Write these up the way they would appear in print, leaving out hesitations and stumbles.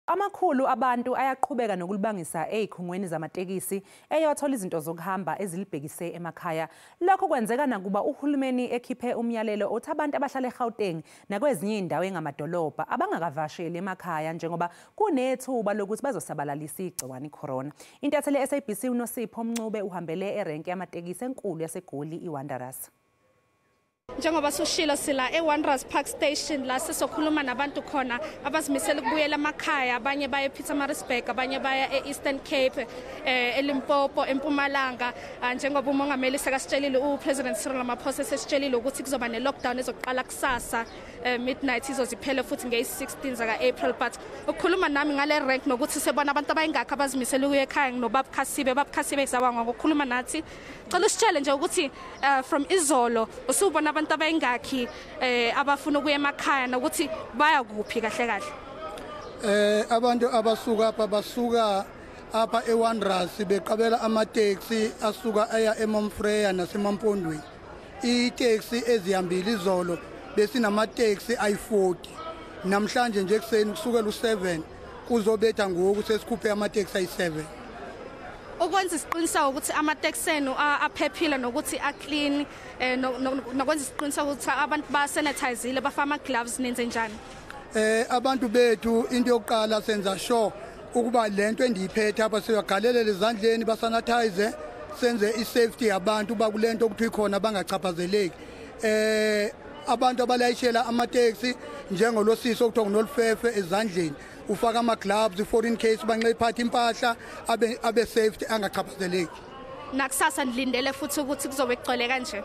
Amakhulu abantu ayaqhubeka nokulibangisa ezikhungweni zamatekisi eyothola izinto zokuhamba ezilibhekise emakhaya. Lokho kwenzeka nakuba uhulumeni ekhiphe umyalelo othi abantu abahlala eGauteng nakwezinye izindawo engamadolobha abangakavasheli emakhaya njengoba kunethuba lokuthi bazosabalalisa igciwane iCorona. Intatheli ye-SABC uNosipho Mncube uhambele erenke yamatekisi enkulu yaseGoli iWanderers. Njengoba sushilo, sila e-Wanderers Park Station la sizokhuluma nabantu khona abazimisele ukubuyela emakhaya. Abanye baya ePietermaritzburg, abanye baya e-Eastern Cape, eLimpopo, eMpumalanga, njengoba umongameli sekasitshelile, uPresident Cyril Ramaphosa sesitshelile ukuthi kuzoba ne-lockdown ezoqala kusasa midnight, izoziphele futhi ngeyi-16 zaka-April. But ukukhuluma nami ngale rank nokuthi sebona abantu abayingakho abazimisele ukuya ekhaya nobaba Khasibe. Baba Khasibe, siyabonga ngokukhuluma nathi. Cela usitshele nje ukuthi from izolo usubona abantu abayingakhi abafuna ukuya emakhaya nokuthi baya kuphi kahle kahle? Abantu abasuka apha, basuka apha eWanderers beqabela amateksi asuka aya eMount Frere naseMampondweni. Iteksi ezihambile izolo besinamateksi ayi-40. Namhlanje nje ekuseni kusukela u-7 kuzobetha ngoku sesikhuphe amateksi ayi-7. Ukwenza isiqiniseko ukuthi amateksi enu aphephile nokuthi a-clean, nokwenza isiqiniseko ukuthi abantu basanitizile, bafaka ama-gloves, nenze njani? Abantu bethu, into yokuqala senza sure ukuba lento endiyiphethe apha siyagalelela ezandleni, basanitize, senze i-safety yabantu uba kulento okuthiwa ikhona bangachaphazeleki. Abantu abalayishela amateksi njengolosisi okuthiwa nguNolifefe, ezandleni ufaka ama-gloves, i-foreign case, banxe iphatha impahla abe safety, angachaphazeleki. Nakusasa nilindele futhi ukuthi kuzobe kugcwele kanje?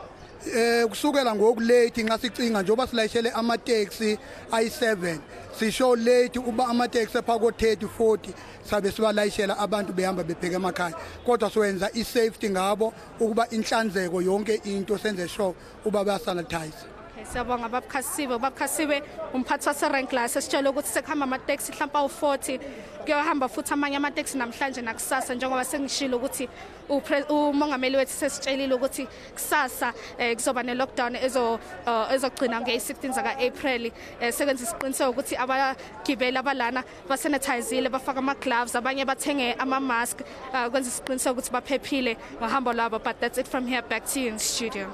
Kusukela ngoku late nxa sicinga, njengoba silayishele amateksi ayi-7, sisho late uba amateksi apha ko-30 40 sabe sibalayishela abantu behamba bebheka emakhaya, kodwa siwenza i-safety ngabo ukuba inhlanzeko yonke into, senze sure uba bayasanitize. Okay, siyabonga baba Khasibe. Baba Khasibe, umphathi waserank la, sesitshela ukuthi sekuhamba amateksi mhlawumbe awu-40, kuyohamba futhi amanye amateksi namhlanje nakusasa, njengoba sengishilo ukuthi umongameli wethu sesitshelile ukuthi kusasa kuzoba ne-lockdown ezogcina ngeyi-16 zaka-April. Sekwenza isiqiniseko ukuthi abagibeli abalana basanitizile, bafaka ama-gloves, abanye bathenge ama-mask, kwenza isiqiniseko ukuthi baphephile ngohambo lwabo. But that's it from here, back to you in studio.